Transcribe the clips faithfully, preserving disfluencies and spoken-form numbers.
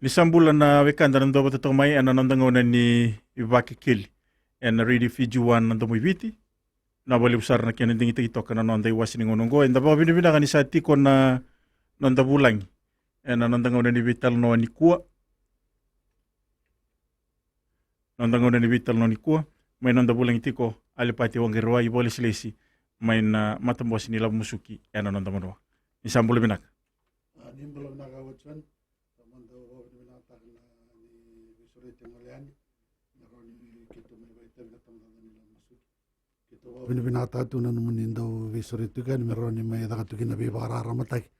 Ni sa bula na wekada na dua vata toka mai ena noda gauna ni Vakekeli ena Radio Fiji One na Domo i Viti. Na vakalevu sara na kena digitaki toka na noda iwase ni gauna oqo. Eda vakavinavinaka ni sa tiko na noda vulagi ena noda gauna ni veitalanoa nikua. Noda gauna ni veitalanoa nikua mai noda vulagi tiko Alipate Waqarewa, ivakalesilesi mai na matabose ni Lavo Musuki ena noda vanua. Ni sa bula vinaka. A, ni bula vinaka, Watson. Sa mada vakavinavinakataka na ni veisureti gole yani. Na rawa ni keitou mai vakaitavi na tabacakacaka ni Lavo Musuki. Keitou vakavinavinakataka tu na nomuni dau veisureti tiko yani me rawa ni mai caka tu kina na veivakararamataki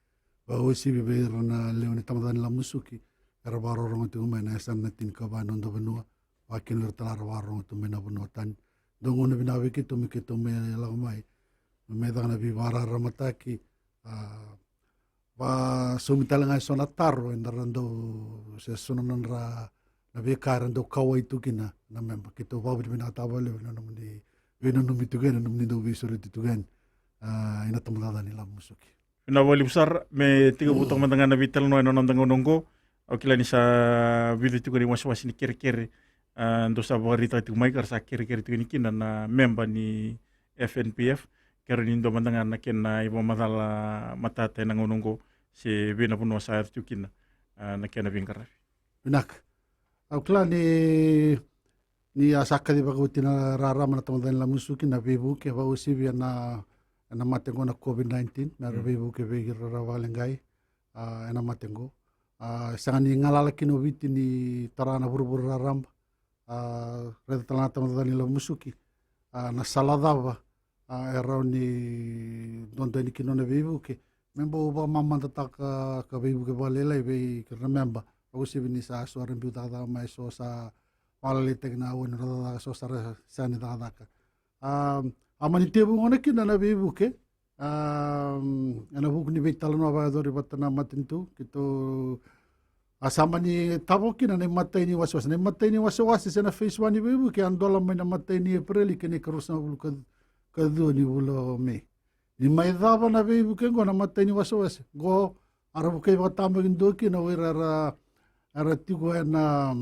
vakauasivi vei ira na lewe ni tabacakacaka ni Lavo Musuki era vakarorogo tiko mai na yasana na tinikava ni noda vanua, vakakina ira tale era vakarorogo tu mai na vanua tani. Dau gauna vinaka vei keitou me keitou mai lako mai me mai caka na veivakararamataki. A, vakasaumi tale ga e so na taro eda ra dau, se so na nodra, na veika era dau kauwai tu kina na memba. Keitou vakavinavinakataka vakalevu na nomuni veinanumi tiko yani, na nomuni dau veisureti tiko yani, a, ena tabacakacaka ni Lavo Musuki. Vinaka vakalevu sara. Me tekivu toka mada ga na veitalanoa ena noda gauna oqo. Au kila ni sa vica tiko na iwasewase ni kerekere, a, dou sa vakaraitaka tiko mai ka ra sa kerekere tiko yani kina na memba ni F N P F. Kerea ni dua mada ga na kena ivakamacala matata ena gauna oqo, se vei na vanua sa yaco tiko kina, a, na kena veiqaravi. Vinaka. Au kila ni, ni a sa kacivaka oti na rarama na tabacakacaka ni Lavo Musuki na veivuke vakauasivi ena, ena mate oqo na COVID nineteen, me ra veivuke vei ira ra vakaleqai, a, ena mate oqo. A, sega ni galala kina o Viti ni tara na vuravura raraba. A, raica tale ga na tabacakacaka ni Lavo Musuki, a, na sala cava, a, e rawa ni duadua yani kina nona veivuke me bau vakamamadataka ka veivuke vakalailai vei ira na memba, vakauasivi ni sa so era biu cakacaka mai, so sa vakalailaitaki na aua ni ra cakacaka, so sa ra sega ni cakacaka. A, a mani tevu gona kina na veivuke, a, ena vuku ni veitalanoa vakayacori vata na matanitu, keitou, a, sa mani tavo kina na imatai ni wasewase. Na imatai ni wasewase se na phase one ni veivuke a dola mai na imatai ni Epereli kei na ikarua sagavulu ka, ka ciwa ni vula o Me. Ni mai cava na veivuke oqo, na imatai ni wasewase oqo, a ra vukei vakatabakidua kina o ira era, era tiko ena,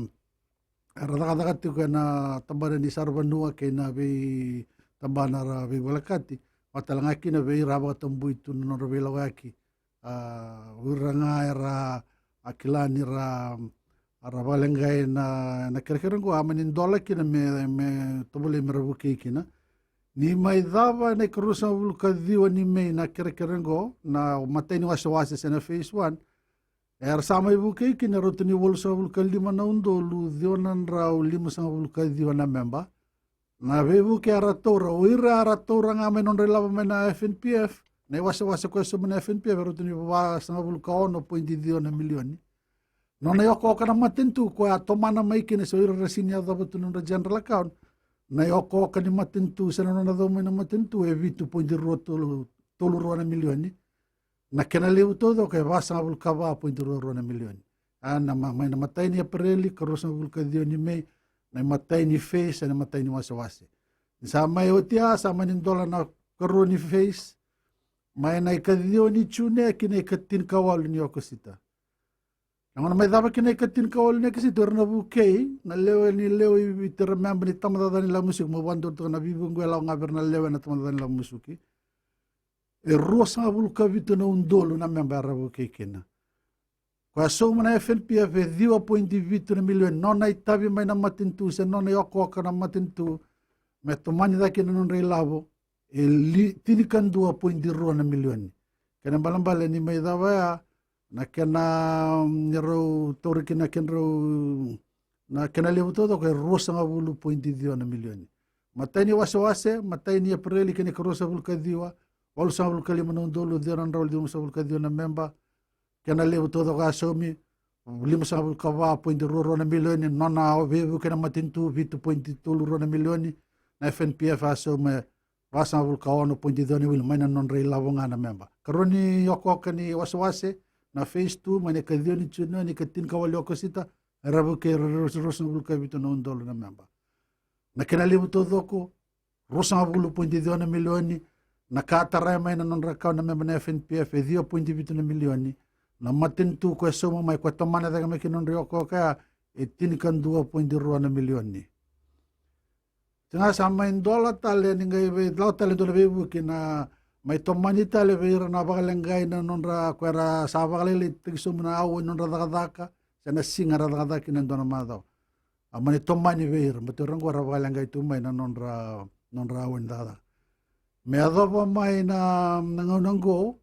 era cakacaka tiko ena tabana ni saravanua kei na veitabana ra veivolekati, vaka tale ga kina vei ira a vakatabui tu na nodra veilakoyaki. A, o ira ga era a kila ni ra, a ra vakaleqai na, na kerekere oqo, a mani dola kina me, me tovolei me ra vukei kina. Ni mai cava ena ikarua sagavulu ka ciwa ni Me na kerekere oqo, na imatai ni wasewase se na phase one, era sa mai vukei kina e rauta ni walusagavulu ka lima na udolu ciwa na drau limasagavulu ka ciwa na memba. Na veivuke era taura, o ira era taura ga mai nodra ilavo mai na F N P F, na iwasewase koya e sauma na F N P F e rauta ni vasagavulu ka ono poidi ciwa na milioni. Nona iokaoka na matanitu koya a tomana mai kina, se o ira era sega ni yacova tu na nodra general account, na iokaoka ni matanitu se na nona cau mai na matanitu e vitu poidi rua tolu, tolu rua na milioni. Na kena levu taucoko e vasagavulu ka va poidi rua rua na milioni. A, na ma, mai na imatai ni Epereli, karuasagavulu ka ciwa ni Me, na imatai ni phase, na imatai ni wasewase. Ni sa mai oti ya, sa mani dola na ikarua ni phase, mai na ikaciwa ni June ki na ikatinikawalu ni Okosita. Na gauna mai cava ki na ikatinikawalu ni Okosita, era na vukei na lewe ni lewe i Viti, era memba ni tabacakacaka ni Lavo Musuki, mo vakadua toka na veivuke e lako ga vei ira na lewe na tabacakacaka ni Lavo Musuki. E ruasagavulu ka vitu na udolu na memba era vukei kina. Koya e sauma na F N P F e ciwa poidi vitu na milioni, nona itavi mai na matanitu se nona iokaoka na matanitu me tomani cake na nodra ilavo e li, tinikadua poidi rua na milioni. Kena ibalebale ni mai cava ya, na kena, mm, ni rau tauri kina kedrau, na kena levu taucoko e ruasagavulu poidi ciwa na milioni. Matai ni wasewase, matai ni Epereli kei na ikaruasagavulu ka ciwa, walusagavulu ka lima na udolu ciwa na drau limasagavulu ka ciwa na memba. Kena levu taucoko a saumi, limasagavulu ka va poidi rua rua na milioni, nona veivuke na matanitu, vitu poidi tolu rua na milioni, na F N P F a sauma e vasagavulu ka ono poidi ciwa na wili mai na nodra ilavo ga na memba. Karua ni iokaoka ni wasewase, na phase two, mai na ikaciwa ni June ki na ikatinikawalu ni Okosita, era vukei ira e ruasagavulu ka vitu na udolu na memba. Na kena levu taucoko, ruasagavulu poidi ciwa na milioni, na ka a tarai mai na nodra account na memba na F N P F e ciwa poidi vitu na milioni, Na matanitu ko e sauma mai, ko e tomana cake mai kina nodra iokaoka ya, e tinikadua poidi rua na milioni. Sega, sa mai dola tale, ni qai veilako tale e dua na veivuke na mai tomani tale vei ira na vakaleqai na nodra, ko era sa vakalailaitaki sobu na aua ni nodra cakacaka se na siga era cakacaka kina e dua na macawa. A mani tomani vei ira, baleta o ira oqo era vakaleqai tu mai na nodra, nodra aua ni cakacaka. Me yacova mai na, na gauna oqo,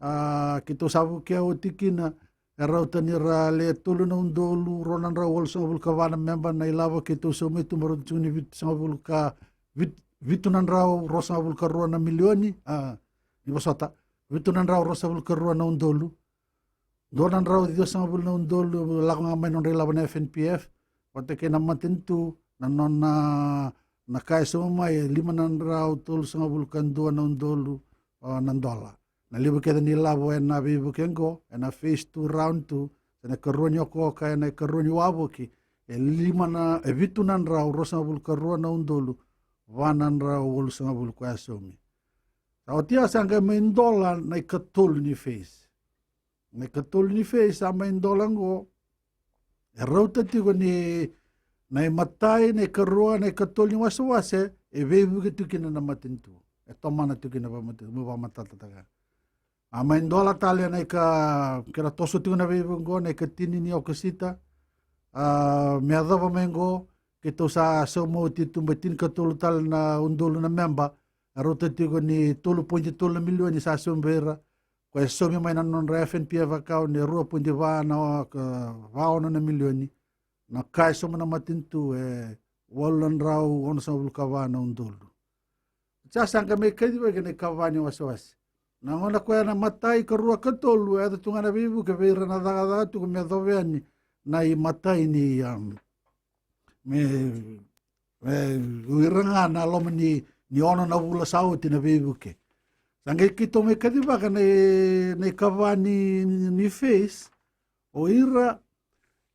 a, keitou sa vukea oti kina, e rauta ni ra le tolu na udolu rua na drau walusagavulu ka va na meba na ilavo keitou sauma tu, me rauta tiko ni vitusagavulu ka, vit-, vitu na drau ruasagavulu ka rua na milioni, a, ni vosota, vitu na drau ruasagavulu ka rua na udolu, dua na drau ciwasagavulu na udolu lako ga mai nodra ilavo na F N P F, vata kei na matanitu, na nona, na ka e sauma mai e lima na drau tolusagavulu ka dua na udolu, a, na dola. Na levu kece ni lavo ena veivuke oqo, ena phase two, round two, se na ikarua ni okooka, ena ikarua ni wavoki, e lima na, e vitu na drau ruasagavulu ka rua na udolu va na drau walusagavulu ko e saumi. Sa oti ya sa qai mai dola na ikatolu ni phase. Na ikatolu ni phase sa mai dola oqo, e rauta tiko ni na imatai, na ikarua, na ikatolu ni wasewase e veivuke tiko kina na matanitu. E tomana tiko kina vakamatata, meu vakamatatataka. A mai dola tale na ika, kera toso tiko na veivuke oqo, na ikatini ni Okosita. A, me yacova mai oqo, keitou sa sauma oti tu mai tinikatolu tale na udolu na meba, e rauta tiko ni tolu poidi tolu na milioni sa saumi vei ira. Ko e saumi mai na nodra F N P F account e rua poidi va na, ka, va ono na milioni. Na ka e sauma na matanitu e walu na drau onosagavulu ka va na udolu. Sa sa qai mai kacivaki na ikava ni wasewase. Na gauna koya na imatai, ikarua, ikatolu, e yaco tu ga na veivuke vei ira na cakacaka tiko me yacova yani na imatai ni, um, me, me o ira ga na loma ni, ni ono na vula sa oti na veivuke. Sa qai keitou mai kacivaka na, na ikava ni, ni phase, o ira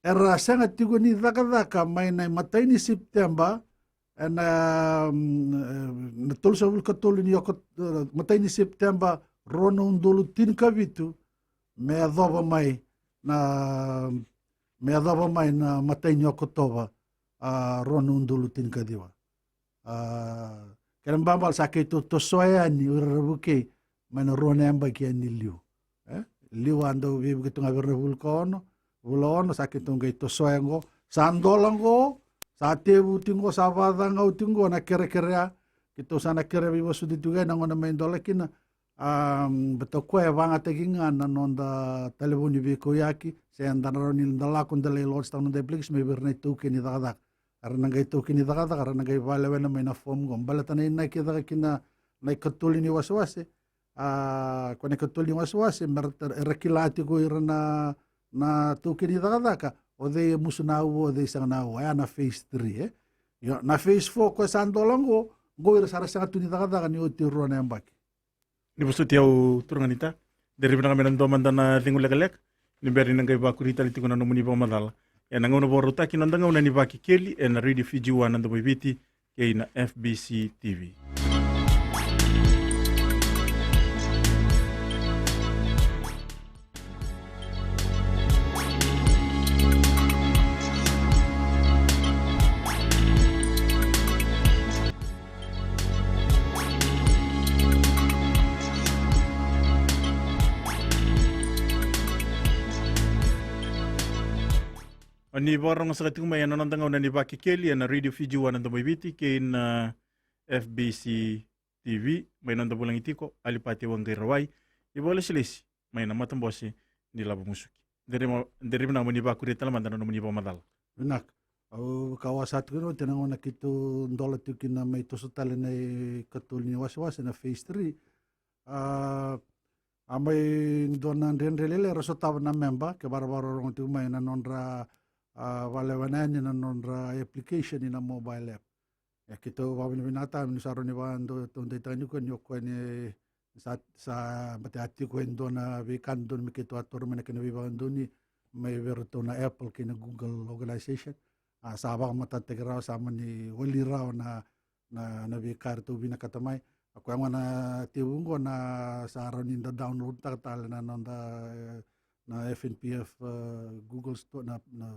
era sega tiko ni cakacaka mai na imatai ni Sepiteba, ena, mm, na tolusagavulu ka tolu ni Okot-, eh, imatai ni Sepiteba, rua na udolu tinikavitu, me yacova mai na, me yacova mai na imatai ni Okotova, a, rua na udolu tinikaciwa. A, kena ibalebale sa keitou tosoya yani o ira era vukei mai na rua na yabaki yani liu. E? Liu a dau veivuke tu ga vei ira na vula ka ono, vula ono, sa keitou qai tosoya oqo. Sa dola oqo, sa tevu tiko oqo, sa vakacaga oti oqo na kerekere ya. Keitou sa na kere veivosoti tiko yani na gauna mai dola kina. A, baleta o koya e vagataki ga na noda talevoni veikauyaki, se da na rawa ni da lako da lai lodge-taka na noda application mai vei ira na itaukei ni cakacaka. Era na qai taukei ni cakacaka, era na qai vakalewena mai na form oqo. Baleta na inaki e caka kina na ikatolu ni wasewase, a, ko na ikatolu ni wasewase, me ra, era kila tiko ira na, na taukei ni cakacaka, o cei e musu na aua, o cei sega na aua, ya na phase three, e? Io, na phase four ko e sa dola oqo, oqo ira sa ra sega tu ni cakacaka ni oti e rua na yabaki. Ni vosoti au, turaga naita. Deri vinaka me na dua mada na cegu lekaleka ni bera ni na qai vakuri tale tiko na nomuni vakamacala ena gauna vakarautaki, noda gauna ni Vakekeli ena Radio Fiji One, na Domo i Viti, kei na F B C T V. O ni vakarorogo saka tiko mai ena noda gauna ni Vakekeli ena Radio Fiji One, na Domo i Viti, kei na F B C T V, mai noda vulagi tiko Alipate Waqairawai, ivakalesilesi mai na matabose ni Lavo Musuki. Deri ma-, deri vinaka mo ni vakuria tale mada na nomuni vakamacala. Vinaka. Au ka wasa tiko na oti na gauna keitou dola tiko kina mai toso tale na ikatolu ni wasewase, na phase three. A, a mai dua na dredre lailai era sotava na meba, ke vakarorogo tiko mai na nodra, a, vakalewena yani na nodra application ni na mobile app. E, keitou vakavinavinakataka ni sa rawa ni vakadodonutaki nikua ni o koya ni sa, sa bati a tiko e dua na veika dodonu me keitou a taura mai na kena veivakadonui mai vei iratou na Apple kei na Google organization. A, sa vakamatatataki rawa, sa mani wali rawa na, na, na veika eratou vinakata mai. A, koya gona tevu oqo na sa rawa ni da download-taka tale na noda, e, na F N P F, a, Google Store, na, na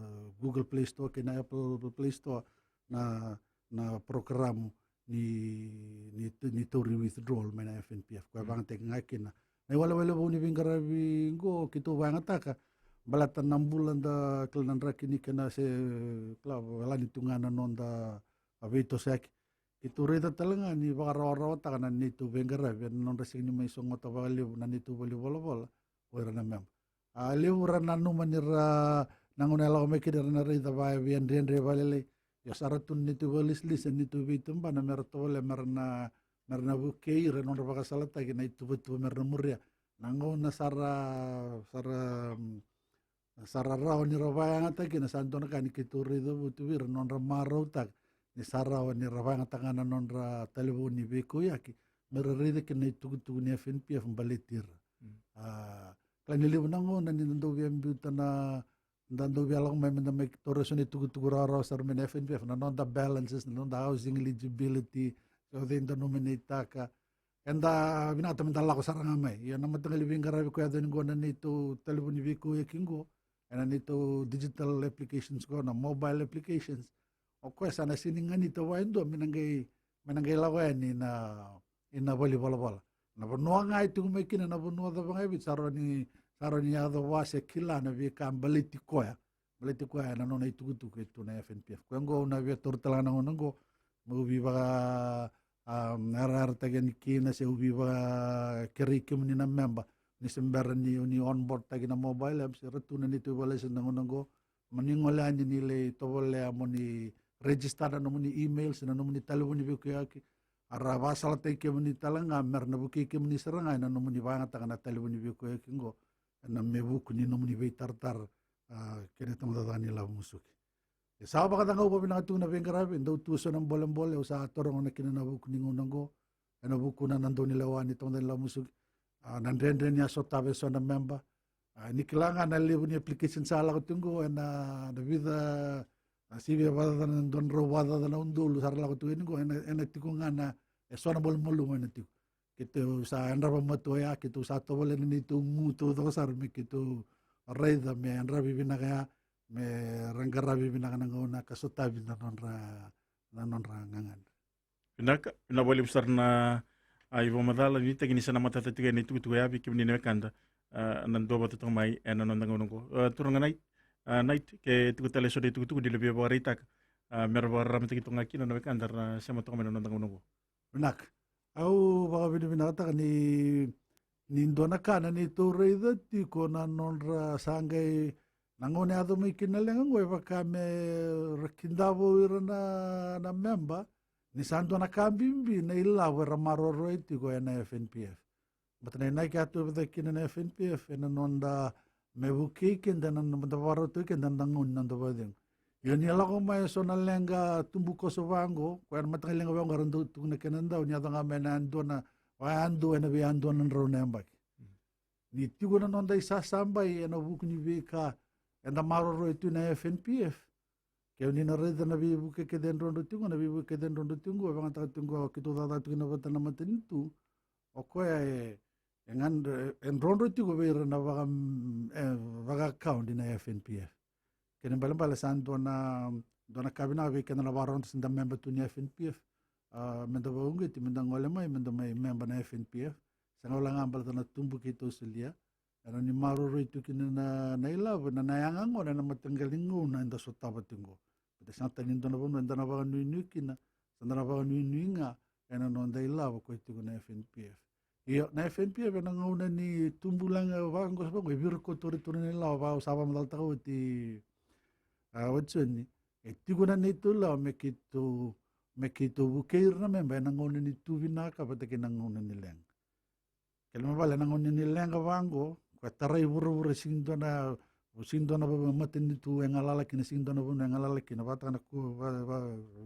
Google Play Store kei na Apple Play Store, na, na porokaramu ni, ni, ni tauri withdrawal mai na F N P F. Koya vagataki ga kina na iwalewale vou ni veiqaravi qo keitou vagataka. Baleta na bula da kila na draki ni kena se kila valani tu ga na noda a veitosaki. Keitou raica tale ga ni vakarawarawataka na neitou veiqaravi ena nodra sega ni mai sogota vakalevu na neitou valenivolavola o ira na memba. A levu ra nanuma ni ra na gauna e lako mai kina ra na raica vakaevei a dredre valelei. Io sa ra tu na neitou vakalesilesi, na neitou veitubana mera tovolea mera na mera na vukei ira e nodra vakasalataki na ituvatuva mera na muria. Na gauna sa ra sa ra mm, sa ra rawa ni ra vakayagataki kina sa dua na ka ni keitou raica votu vei ira na nodra marautaka ni sa rawa ni ra vakayagataka ga na nodra talevoni veikauyaki mera raica kina na itukutuku ni F N P F baleti ira. A kila ni levu na gauna ni da dau via biuta na da dau via lako mai me da mai taura eso na itukutuku rawarawa sara mai na F N P F, na noda balances, na noda housing eligibility, so cei da nominateitaka. Eda vinakata me da lako sara ga mai. Ia na mataqali veiqaravi koya e yaco ni qo na neitou talevoni veikauyaki qo, ena neitou digital applications qo, na mobile applications. O koya sa na sega ni ganita vua e dua me na qai me na qai lako yani na ina valenivolavola. Na vanua ga e tiko mai kina na vanua cava ga e Viti sa rawa ni sa rawa ni yaco vua se kila na veika baleti koya. Baleti koya ena nona itukutuku e tu na F N P F. Koya qo au na via taura tale ga na gauna qo meu vei vaka a yarayarotaki yani kina se au vei vaka kerei kemuni na memba ni se bera ni ni onboard taki na mobile app se ra tu na neitou ivalesi na gauna qo. Mo ni gole yani ni lai tovolea mo ni register na nomuni email se na nomuni talevoni veikauyaki. A ra vakasalataki kemuni tale ga mera na vukei kemuni sara ga ena nomuni vakayagataka na talevoni veikauyaki qo ena me vuku ni nomuni veitaratara a kei na tamata caka ni lavo musuki. E sa vakacagau vakavinaka tiko na veiqaravi, e dau tu eso na bolebole au sa taroga na kina na vuku ni gauna qo ena vuku na na dau ni lewa ni tamata ni lavo musuki. A na dredre ni a sotava eso na memba. A ni kila ga na levu ni application sa lako tiko qo ena na vica na sivia vakacaca na dua na drau vakacaca na udolu sa ra lako tiko yani qo ena ena tiko ga na eso na malumalumu ena tiko. Keitou sa yadrava matua oya keitou sa tovolea na neitou gu taucoko sara me keitou raica me yadravi vinaka ya me ra qaravi vinaka na gauna ka sotavi na nodra na nodra gagadre. Vinaka, vinaka vakalevu sara na a ivakamacala ni taki ni sa na matata tiko ena itukutuku ya vei kemuni na wekada a na dua vata toka mai ena noda gauna oqo. A turaga Nait, a Nait ke tiko tale eso na itukutuku ni na via vakaraitaka a me ra vakararamataki toka ga kina na wekada ra sema toka mai na noda gauna oqo. Vinaka. Au vakavinavinakataka ni ni dua na ka na neitou raica tiko na nodra sa qai na gauna e yaco mai kina na leqa oqo e vaka me ra kidavou ira na na memba ni sa dua na ka bibi na ilavo era maroroya tiko ena F N P F. Baleta na inaki a tu vata kina na F N P F ena noda me vukei keda na noda vakarautaki keda na gauna na noda vakacegu. Io ni lako mai eso na leqa tubu koso vaqo koya na mataqali leqa vaqo era dau tukuna kena dau ni yaco ga mai na yadua na vakayadua ena veiyadua na drau na yabaki. Ni tiko na noda isasabai ena vuku ni veika eda maroroya tu na F N P F. Ke o ni na raica na veivuke kece e drodro tiko na veivuke kece e drodro tiko e vagataka tiko keitou cakacaka tiko kina vata na matanitu. O koya e e gadre e drodro tiko vei ira na vaka e vaka account na F N P F. Kena ibalebale sa dua na dua na ka vinaka vei keda na vakarorogo se da memba tu ni F N P F. A me da vakauqeti me da gole mai me da mai memba na F N P F. Sega wale ga baleta na tubu keitou solia. Ena ni maroroi tu kina na na ilavo na na yaga gona ena mataqali gauna eda sotava tiko. Baleta sega tani dua na vanua eda na vakanuinui kina. Sa da na vakanuinui ga ena noda ilavo koya tiko na F N P F. Io na F N P F ena gauna ni tubu laga vaqosa vaqo e vira koto ori tu na ilavo vaka au sa vakamacalataka oti. A oti soni e tiko na neitou ilavo me keitou me keitou vukei ira na memba ena gauna ni tu vinaka vata kei na gauna ni leqa. Kena ibalebale na gauna ni leqa vaqo koya tarai vuravura sigi dua na sigi dua na matanitu e galala kina sigi dua na vanua e galala kina vakataka na ku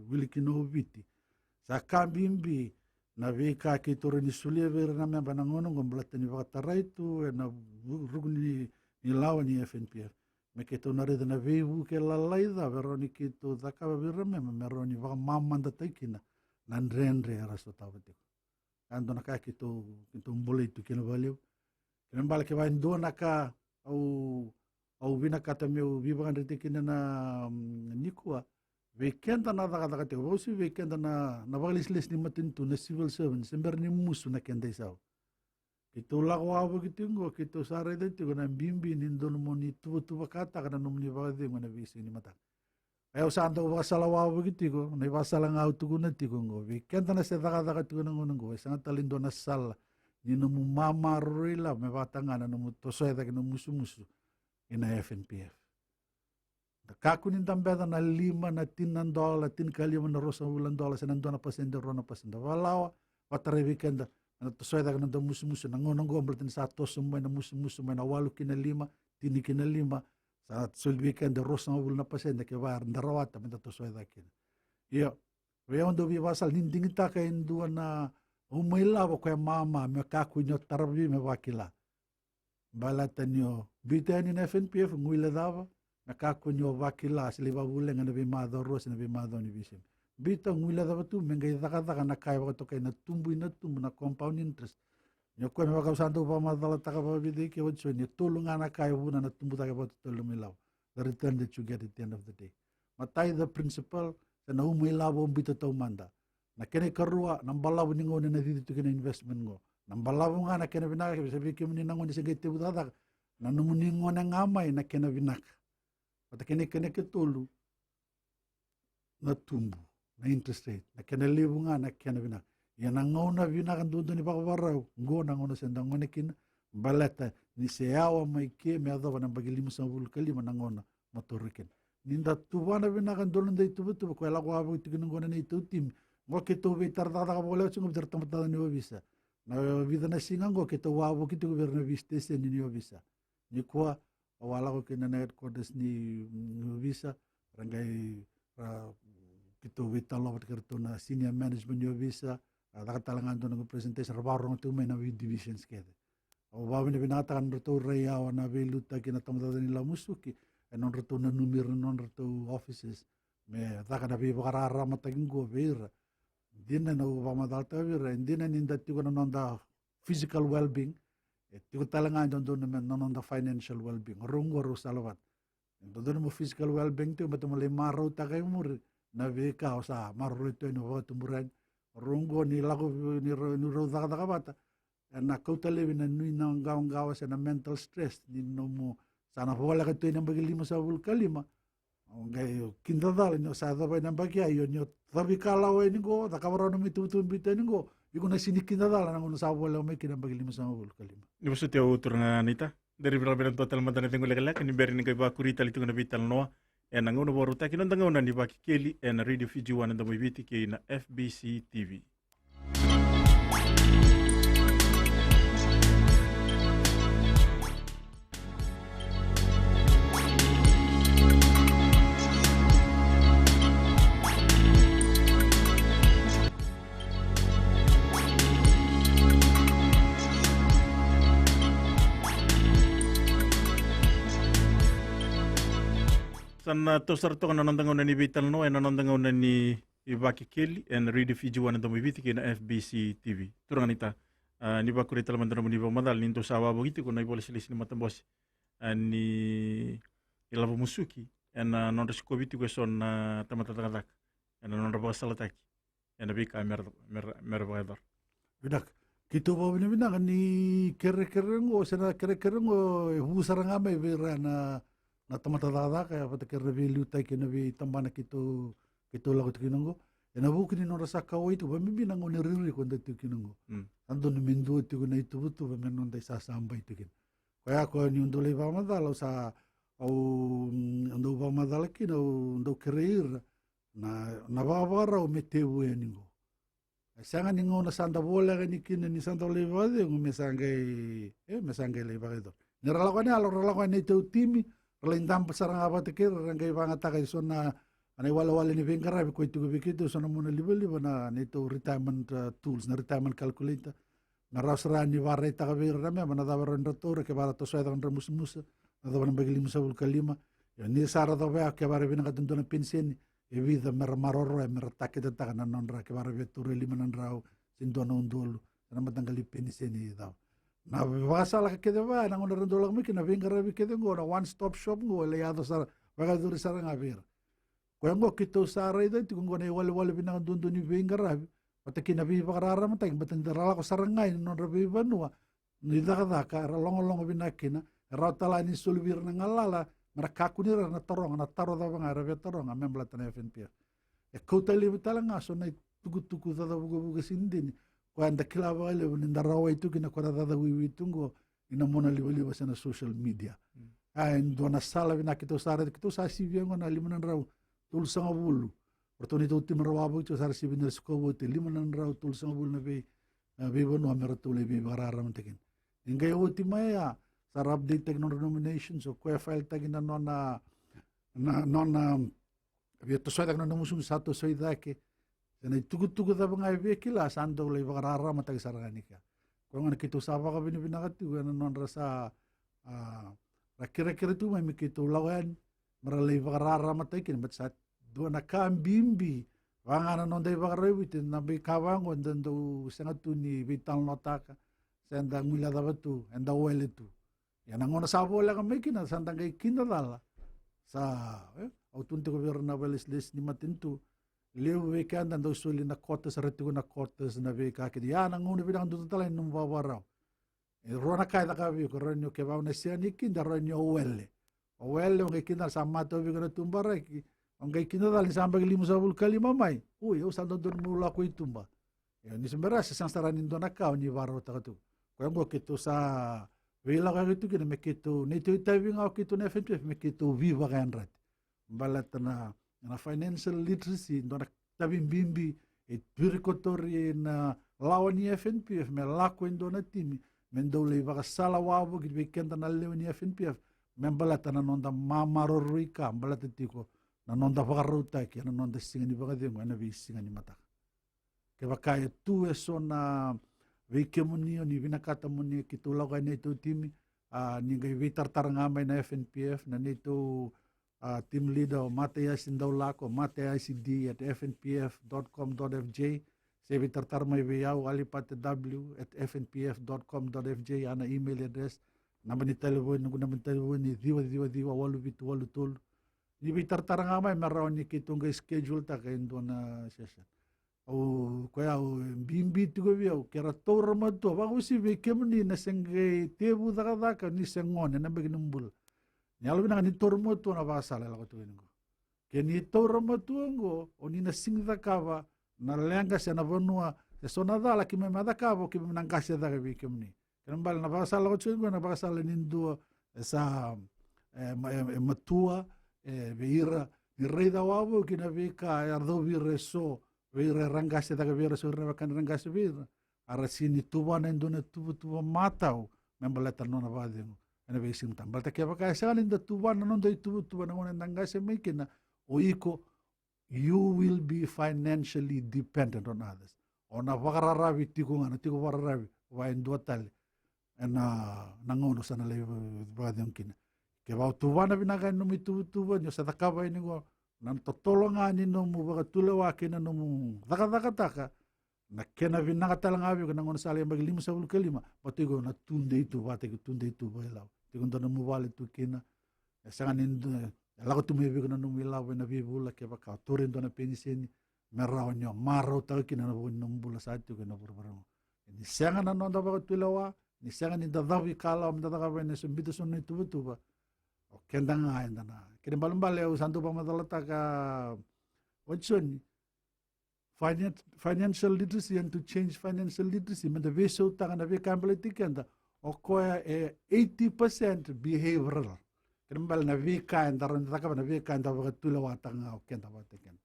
wili kina o Viti. Sa ka bibi na veika keitou rawa ni solia vei ira na memba ena gauna oqo baleta ni vakatarai tu ena ruku ni lawa ni F N P F. Me keitou na raica na veivuke lalai cava e rawa ni keitou cakava vei ira na memba me rawa ni vakamamadataki kina na dredre era sotava tiko. A dua na ka keitou keitou bolei tu kina vakalevu. Kena ibalebale kevaka e dua na ka au, au vinakata meu veivakadreti kina na, mm, nikua. Vei keda na cakacaka tiko, vakausi vei keda na, na vakalesilesi ni matanitu, na civil servant, se bera ni musu na keda isau. Keitou lako wavoki tiko qo, keitou sa raica tiko na bibi ni dodonu mo ni tuvatuvakataka na nomuni vakacegu ena veisiga ni mataka. E, au sa dau vakasala wavoki tiko, na ivakasala ga au tukuna tiko qo. Vei keda na se cakacaka tiko na gauna qo, e sega tale e dua na sala ni nomu mamaroroi ilavo me vata ga na nomu tosoya cake na musumusu ina F N P F. Da kakua ni da beca na lima, na tini na dola, tinikalima, na ruasagavulu na dola, se na dua na pasede, rua na pasede. Vakalawa, vakatarai vei keda, na tosoya cake na noda musumusu, na gauna qo baleta ni sa toso mai na musumusu mai na walu ki na lima, tini ki na lima, sa soli vei keda ruasagavulu na pasede, kevaka era da rawata me da tosoya cake kina. Io, vei au dau veivakasala, ni digitaka e dua na uma ilavo koya mama, me kakua ni o taravi me vakila. Baleta ni o biuta yani na F N P F, guilecava, me kakua ni o vakila se lai vakavulega ena veimacawa rua se na veimacawa ni veisiga. Biuta, guilecava tu, me qai cakacaka na ka e vakatokai na tubu ina tubu, na compound interest. Ni o koya, me vaka au sa dau vakamacalataka vakavica i ke oti, so ni e tolu ga na ka e vuna na tubu cake vakatotolo ni ilavo. The return that you get at the end of the day. Matai, the principal, se na uma ilavo o biuta taumada. Na kena ikarua, na balavu ni gauna ena cici tu kina na investment qo. Na balavu ga na kena vinaka, ke se vei kemuni na gone se qai tevu cakacaka, na nomuni gone ga mai na kena vinaka. Vata kei na kena ikatolu, na tubu, na interest rate, na kena levu ga na kena vinaka. Ia na gauna vinaka duadua ni vakavakarau, qo na gauna se da gone kina, baleta ni se yawa mai ke me yacova na yabaki limasagavulu ka lima na gauna mo taura kina. Ni da tuvana vinaka dua na noda ituvatuva, koya e lako wavoki tiko kina qo na neitou timi. Qo keitou veitara cakacaka vakalevu tiko qo vei ira na tamata ni ovisa. Na vica na siga qo keitou wavoki tiko vei ira na veisiteseni ni ovisa. Nikua, au a lako kina na headquarters ni, mm, ovisa, ra qai, ra, keitou veitalanoa vata kei iratou na senior management ni ovisa, a caka tale ga dua na noqu presentation, ra vakarorogo tiko mai na vei divisions kece. Au vakavinavinakataka na nodratou rai yawa na veiliutaki na tabacakacaka ni ilavo musuki, e nodratou nanumi ira na nodratou offices me caka na veivakararamataki qo vei ira. Dina, na au vakamacalataka vei ira, e dina ni da tiko na noda physical well-being, e tiko tale ga e dodonu me na noda financial well-being. O rau qo rau salavata. E dodonu mo physical well-being tiko, baleta mo lai marautaka e muri na veika o sa maroroi tu yani, o vakatubura yani. O rau qo ni lako, ni rau, ni rau cakacaka vata, ena kauta laivi na nuiqawaqawa se na mental stress ni nomu sa na voleka tu ena yabaki limasagavulu ka lima. O qai kidacala ni o sa yacova ena yabaki ya, io ni o cavikalawa yani qo, cakava rawa na nomu ituvatuva biuta yani qo, iko na sega ni kidacala na gauna sa voleka mai kina na yabaki limasagavulu ka lima. Ni vosoti au, turaga Naita. Deri viravira dua tale mada na cegu lekaleka ni bera ni qai vakuri tale tiko na veitalanoa ena gauna vakarautaki, noda gauna ni Vakekeli ena Radio Fiji One, na Domo i Viti, kei na F B C T V. Sa na toso sara toka na noda gauna ni veitalanoa ena noda gauna ni Vakekeli ena Radio Fiji One, na Domo i Viti, kei na F B C T V. Turaga Naita, a, ni vakuri tale mada na nomuni vakamacala, ni dou sa wavoki tiko na ivakalesilesi ni matabose, a, ni ilavo musuki ena nodra sikovi tiko eso na tamata cakacaka ena nodra vakasalataki ena veika mera, mera, mera vakayacora. Vinaka. Keitou vakavinavinaka ni kerekere qo, se na kerekere qo e vu sara ga mai vei ira na, na tamata cakacaka, e vata kei ira na veiliutaki ena veitabana keitou, keitou lako tiko kina qo. Ena vuku ni nodra sa kauwai tiko, vakabibi na gauna ririko eda tiko kina qo. Mm. Sa dodonu me dua tiko na ituvatuva me noda isasabai tiko kina. Koya, koya niu dau lai vakamacala, au sa, au, mm, dau vakamacala kina, au dau kerei ira, na, na vakavakarau me tevu yani qo. E sega ni gauna sa da voleka yani kina ni sa da lai vakacegu me sa qai, e, me sa qai lai vakayacori. Ni ra lako yani yalo, ra lako yani neitou timi, ra lai daba sara ga vata kei ira, ra qai vakayagataka eso na, na iwalewale ni veiqaravi koya tiko vei keitou, eso na monalivaliva, na neitou retirement, uh, tools, na retirement calculator. Me rawa sara ni vakaraitaka vei ira na memba na cava e rawa ni ra taura, kevaka ra tosoya cake na nodra musumusu, na cava na yabaki limasagavulu ka lima. Ia ni sa ra cava ya, kevaka era vinakata dua na peniseni, e vica me ra maroroya, me ra taketetaka na nodra, kevaka era via taura e lima na drau, se dua na udolu, se na mataqali peniseni cava. Na vakasala ka kece vaya na gauna ra dau lako mai kina na veiqaravi kece oqo, na one stop shop oqo e lai yaco sara, vakayacori sara ga vei ira. Koya oqo keitou sa raica tiko oqo na iwalewale vinaka duadua ni veiqaravi vata kei na veivakararamataki, baleta ni ra lako sara ga ina nodra veivanua ni cakacaka, era logologo vinaka kina, e rawa tale ga ni soli vei ira na galala me ra kakua ni ra na taroga na taro cava ga era via taroga me baleta na F N P F. E kauta laivi tale ga so na itukutuku caca vukavuka sega ni dina, koya eda kila vakalevu ni da rawai tu kina, koya na caca wiwi tu oqo ina mona livaliva se na social media. A, e dua na sala vinaka keitou sa raica, keitou sa sivia oqo na lima na drau tolusagavulu. Ratou neitou timi ra wavoki tiko sa ra sivia ni ra sikova oti e lima na drau tolusagavulu na vei, e, veivanua me ratou lai veivakararamataki kina. E qai oti mai ya, sa ra update taki nodra nominations, o koya e file taki na nona, na nona via tosoya cake na nona musumu, sa tosoya cake. Se na itukutuku cava ga e via kila, sa dau lai vakararamataki sara ga ni kea. Koya gona keitou sa vakavinavinaka tiko ena nodra sa, a, ra kerekere tu mai me keitou lako yani me ra lai vakararamataki kina, baleta sa dua na ka bibi. Vaka ga na noda ivakarau i Viti, na veika vaqo eda dau sega tu ni veitalanoataka, se da guilecava tu, eda wele tu. Ia na gauna sa voleka mai kina sa da qai kidacala. Sa, e, au tukuna tiko vei ira na vakailesilesi ni matanitu, levu vei keda dau soli na quotas, ra tiko na quotas, na veika kece. Ia na gauna vinaka duadua tale ga ni nomu vakavakarau, e rua na ka e cakava vei iko. Rawa ni o kevaka o na sega ni kida, rawa ni o wele. O wele, o qai kidacala sa matau vei iko na tubaraki, o qai kidacala ni sa yabaki limasagavulu ka lima mai, ui, au sa dodonu meu lako i tuba. Ia ni se bera se sega sara ni dua na ka o ni vakarautaka tu. Koya oqo keitou sa veilakoyaki tu kina me keitou, neitou itavi ga o keitou na F N P F me keitou veivakayadrati. Baleta na, na financial literacy, dua na itavi bibi e virikotori ena lawa ni F N P F, me lako e dua na timi me dau lai vakasala wavoki vei keda na lewe ni F N P F me baleta na noda mamaroroi ka baleta tiko na noda vakarautaki ena noda siga ni vakacegu ena veisiga ni mataka. Kevaka e tu eso na, vei kemuni o ni vinakata mo ni keitou lako yani neitou timi, a, ni qai veitaratara ga mai na F N P F, na neitou, a, team leader o Mataiasi Daulako, mataiasi D at F N P F dot com dot F J. Se veitaratara mai vei au, Alipate W at F N P F dot com dot F J, a na email address. Naba ni talevoni, noqu naba ni talevoni ciwa ciwa ciwa walu vitu walu tolu. Ni veitaratara ga mai me rawa ni keitou qai schedule taka e dua na session. Au, koya au, e bibi tiko vei au ke ra taura matua, vakauasivi vei kemuni na se qai tevu cakacaka ni se gone na yabaki ni bula. Ni yalovinaka ni taura matua na vakasala e lako tu yani oqo. Ke ni taura matua oqo, o ni na sega ni cakava na leqa se na vanua se so na cala keimami a cakava, o keimami na qase cake vei kemuni. Kena ibalebale na vakasala lako tiko oqo na vakasala ni dua e sa, e, ma-, e, e matua, e, vei ira ni raica wavoki na veika e yacovi ira eso, vei ira era qase cake vei ira, so ira na wekana era qase vei ira. A ra sega ni tuvana e dua na tuvatuva matau me baleta na nona vakacegu ena veisiga ni mataka. Baleta kevaka e sega ni da tuvana na noda ituvatuva na gauna eda qase mai kina, o iko, you will be financially dependent on others. O na vakararavi tiko ga, na tiko vakararavi vaka e dua tale ena, na gauna o sa na lai vakacegu kina. Kevaka o tuvana vinaka e nomu ituvatuva ni o sa cakava yani oqo, na totolo ga ni nomu vakatulewa kei na nomu cakacakataka, na kena vinaka tale ga vei iko na gauna sa lai yabaki limasagavulu ka lima, baleta iko na tudei tu vata, iko tudei tu vakailavo. Tiko dua nomu vale tu kina, e sega ni dua, e lako tu mai vei iko na nomu ilavo ena veivula kevaka o taura e dua na peniseni, me rawa ni o marautaka kina na vanua ni nomu bula sa tiko ena vuravura oqo. Ni sega na noda vakatulewa, ni sega ni da cavuikalawa me da cakava yani eso, biuta eso na ituvatuva, o keda ga eda na, kena ibalebale au sa dau vakamacalataka, Watisoni, finan-, financial literacy and to change financial literacy, me da veisautaka na veika e baleti keda, o koya e eighty percent behavioral. Kena ibalebale na veika eda rawa ni cakava, na veika eda vakatulewataka ga o keda vata kei keda.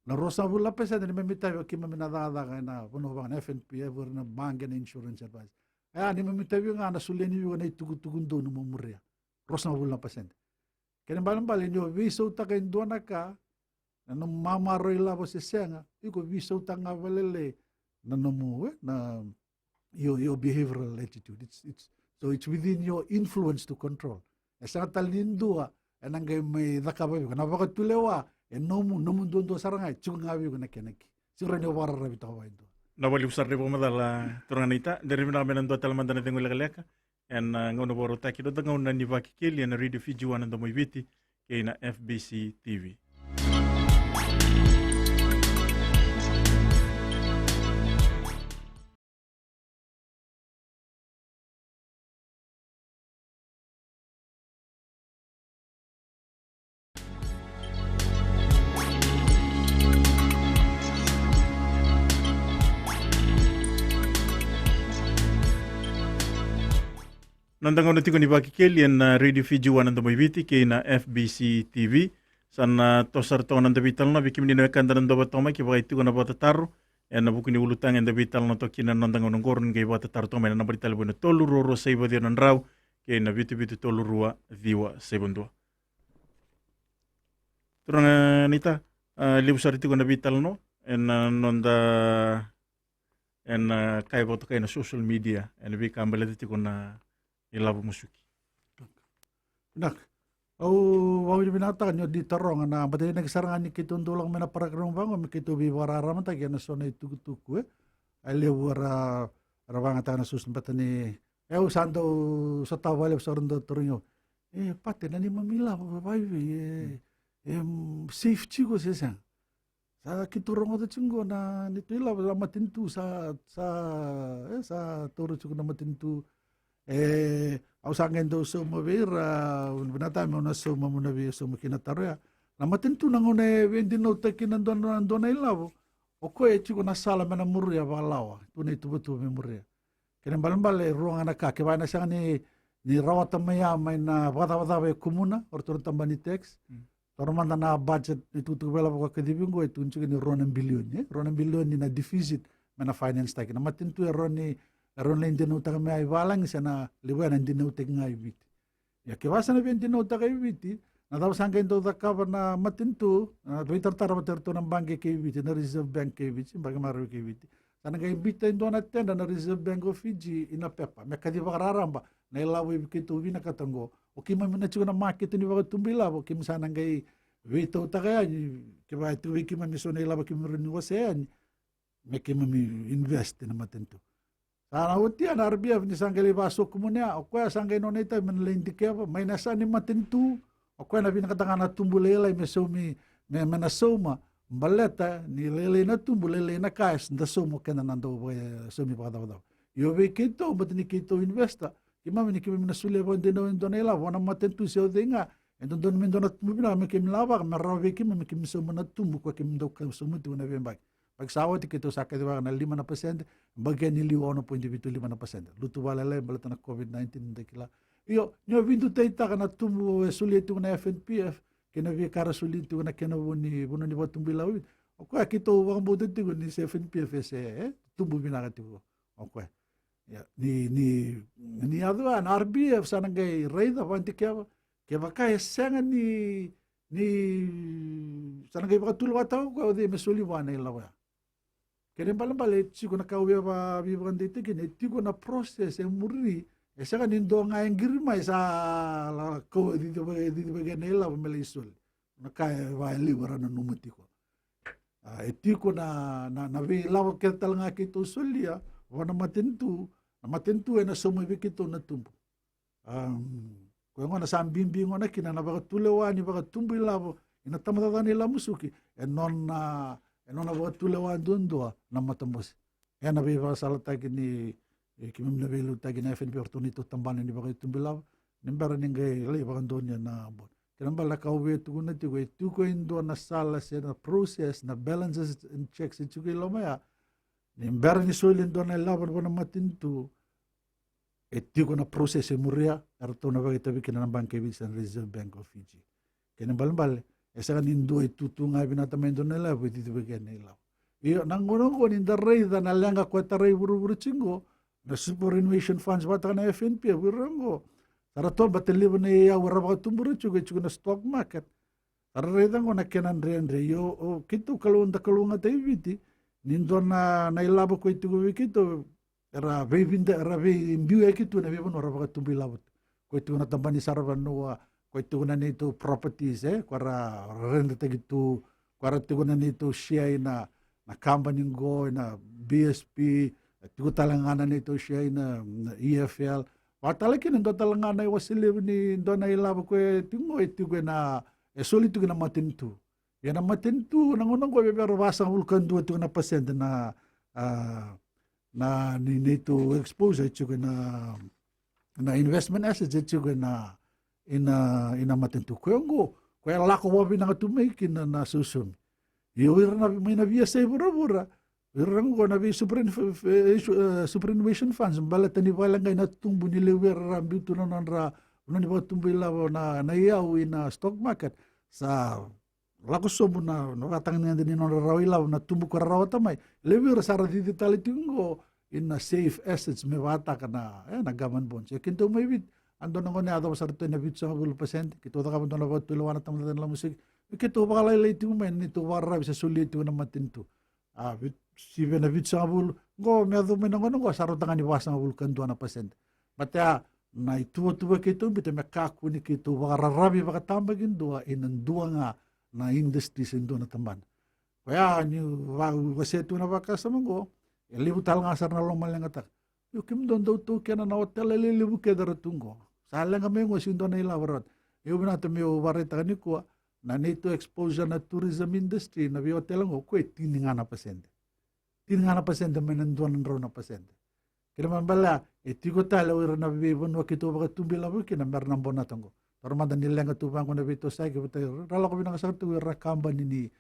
Na ruasagavulu na pasede ni keimami itavi, o keimami na cakacaka ena vanua vaka na F N P F, ira na baqe, na insurance advice. Ia ni keimami itavi ga na solia ni vei iko na itukutuku donu mo muria. Ruasagavulu na pasede. Kena ibalebale ni o veisautaka e dua na ka, na nomu mamaroroi ilavo se sega, iko veisautaka ga vakalailai na nomu, e, na, your, your behavioral attitude. It's, it's, so it's within your influence to control. E sega tale ni dua ena qai mai cakava vei iko. Na vakatulewa e nomu, nomu duadua sara ga, e tiko ga vei iko na kena ki. Sega ni o vakararavi toka vua e dua. Na vakalevu sara na ivakamacala, turaga naita. Dere vinaka me na dua tale mada na cegu lekaleka ena gauna vakarautaki, noda gauna ni Vakekeli ena Radio Fiji One, na Domo i Viti, kei na F B C T V. Noda gauna tiko ni Vakekeli ena Radio Fiji One, na Domo i Viti, kei na F B C T V. Sa na toso sara toka na noda veitalanoa vei kemuni na wekada na dau vakatomaki, vaka e tiko na vakatataro ena vuku ni ulutaga eda veitalanoa toka kina ena noda gauna oqo, ni qai vakatataro toka mai na naba ni talevoni na tolu rua rua saiva ciwa na drau kei na vitu vitu tolu rua ciwa saiva dua. Turaga naita, a, levu sara tiko na veitalanoa ena noda, ena ka e vakatokai na social media, ena veika baleta tiko na ilavo musuki. Vinaka. Au vakavinavinakataka ni o ni taroga na, baleta ni inaki sara ga ni keitou dau lako mai na program vaqo me keitou veivakararamataki ena so na itukutuku, e. A levu era, era vakayagataka na social, baleta ni, e, au sa dau sotava vakalevu sara na dau tarogi au. E, Pate, na neimami ilavo vakaevei, e, e, mm, safe tiko se sega? Sa keitou rogoca tiko qo na neitou ilavo, na matanitu sa, sa, e, sa taura tiko na matanitu. E, au sa qai dau sauma vei ira, vinakata meu na sauma, meu na veisauma kina na taro ya. Na matanitu na gauna e veidinautaki kina dua na, dua na ilavo, o koya e tiko na sala me na muria vakalawa, tu na ituvatuva me muria. Kena ibalebale e rua ga na ka, kevaka ena sega ni, ni rawata mai ya mai na vakacavacava e kumuna o ratou na tabana ni tax. Mm. Taura mada na budget ni tukutuku vakailavo ka kacivi qo, e tukuni tiko ni rua na bilioni, e? Rua na bilioni na deficit me na finance taki. Na matanitu e rawa ni, e rawa ni lai dinautaka mai ya i valagi, se na levu ya na dinautaki ga i Viti. Ia kevaka sa na veidinautaka i Viti, na cava sa qai dau cakava na matanitu, na veitaratara vata iratou na baqe kei Viti, na Reserve Bank kei Viti, baqe maroroi kei Viti. Sa na qai biuta e dua na tender na Reserve Bank of Fiji ina pepa me kaci vakararaba na ilavo e keitou vinakata qo. O keimami na tiko na makete ni vakatubu ilavo, keimami sa na qai veitautaka yani, kevaka e tu vei keimami so na ilavo keimami rawa ni wasea yani, me keimami invest ena matanitu. Sa na oti ya na R B F ni sa qai lai vakasokumuni ya, o koya sa qai nona itavi me na lai dikeva mai na yasa ni matanitu. O koya na vinakata ga na tubu lailai me saumi, me, me na sauma, baleta ni lailai na tubu, lailai na kaya, da sauma o keda na dau vaka, saumi vakacavacava. Io vei keitou, baleta ni keitou investor, keimami ni keimami na solia vakadinau e dua na ilavo vua na matanitu se o cei ga, e dodonu me dua na tubu vinaka me keimami lavaka, me rawa vei keimami me keimami sauma na tubu koya keimami dau ka sauma tiko na veiyabaki. Yabaki sa oti keitou sa kacivaka na lima na pasede, yabaki ni liu ono poidi vitu lima na pasede. Lutu vakalailai baleta na COVID nineteen, da kila. Io, ni o veidutaitaka na tubu e solia tiko na F N P F kei na veika era solia tiko na kena vu ni, vanua ni vakatubu ilavo. O koya keitou vakabauta tiko ni se F N P F e se, e, tubu vinaka tiko o koya. Ia, ni, ni, ni yaco ya na R B F sa na qai raica vakadikeva, kevaka e sega ni, ni sa na qai vakatulewataka o koya o cei me soli vua na ilavo ya. Kena ibalebale e tiko na ka au via va, veivakadeitaki kina, e tiko na process e muri, e sega ni dua ga e qiri mai sa la kau e cici vaka, e cici vaka na ilavo me lai soli. Na ka e vakalevu era nanuma tiko. A, e tiko na, na, na veilavo kece tale ga keitou solia vua na matanitu, na matanitu ena sauma vei keitou na tubu. Am, koya gona sa bibi gona kina na vakatulewa ni vakatubu ilavo ina tabacakacaka ni ilavo musuki, e nona, e nona vakatulewa duadua na matabose. Ena veivakasalataki ni, e, keimami na veiliutaki na F N P F, ratou neitou tabana ni vakaitubu ilavo, ni bera ni qai lai vakadonuya na board. Kena ibalebale na ka au via tukuna tiko, e tiko e dua na sala se na process, na balances and checks e tiko i loma ya. Ni bera ni soli e dua na ilavo vua na matanitu, e tiko na process e muria, eratou na vakaitavi kina na baqe kei Viti se na Reserve Bank of Fiji. Kena ibalebale e sega ni dua e tu tu ga e vinakata mai e dua na ilavo e cici vaka na ilavo. Io, na gauna oqo ni da raica na leqa koya tarai vuravura tiko qo, na superannuation funds vakataka na F N P F, vei ira oqo. Sa ra toba tale levu na iyau era vakatubura tiko, e tiko na stock market. Sa ra raica oqo na kena dredre. Io, o keitou kalou, da kalougata i Viti ni dua na, na ilavo koya e tiko vei keitou, era veivida, era veibiuyaki tu ena veivanua era vakatubu ilavo tu. Koya e tiko na tabana ni saravanua, koya e tiko na neitou properties, e, koya era, era redetaki tu, koya era tiko na neitou share ina, na kabani qo, na B S P, tiko tale ga na neitou share na, na E F L. Vakatale kina dua tale ga na iwase levu ni dua na ilavo ko e tiko qo, e tiko ena, e soli tiko na matanitu. Ia na matanitu na gauna qo e vevera vasagavulu ka dua tiko na pasede na, a, na ni neitou exposure e tiko ena, na investment assets e tiko ena, ena, ena matanitu. Koya qo, koya e lako vakavinaka tu mai kina na sausaumi. Ia o ira na, mai na veiyasai vuravura, o ira qo na vei superannu-, eh, eh, superannuation funds, baleta ni vakaleqai na tubu ni levu era biu tu na nodra, na nodra vakatubu ilavo na, na iyau ena stock market. Sa lako sobu na, na vakatagedegede ni nodra rawa ilavo na tubu ko ra rawata mai. Levu era sa ra cici tale tiko qo ina safe assets me vakataka na, e, na government bonds. E keitou mai Viti, a dua na gauna yacova sara tu ena vitusagavulu pasede, keitou cakava dua na vakatulewa na tamata na lamusiki. E keitou vakalailai tiko mai na neitou vakararavi sa solia tiko na matanitu. A, vit-, sivia na vitusagavulu, qo me yaco mai na gauna qo sa rauta ga ni vasagavulu ka dua na pasede. Baleta ya na ituvatuva keitou biuta me kakua ni keitou vakararavi vakatabakidua ina dua ga na industry se dua na tabana. Koya niu va-, wasea tu na vakasama qo, e levu tale ga sara na lomaleqataka. Io, kemudou dau taukena na otela lelevu kece era tu qo. Sa leqa mai qo se dua na ilavo rawata. Io, vinakata meu vakaraitaka nikua, na neitou exposure na tourism industry, na veiotela qo, ko e tini ga na pasede. Tini ga na pasede mai na dua na drau na pasede. Kena ibalebale, e tiko tale o ira na veivanua keitou vakatubu ilavo kina, mera na bonata qo. Taura mada ni leqa tu vaqo na veitosoyaki, vata ra lako vinaka sara tu o ira na kabani ni,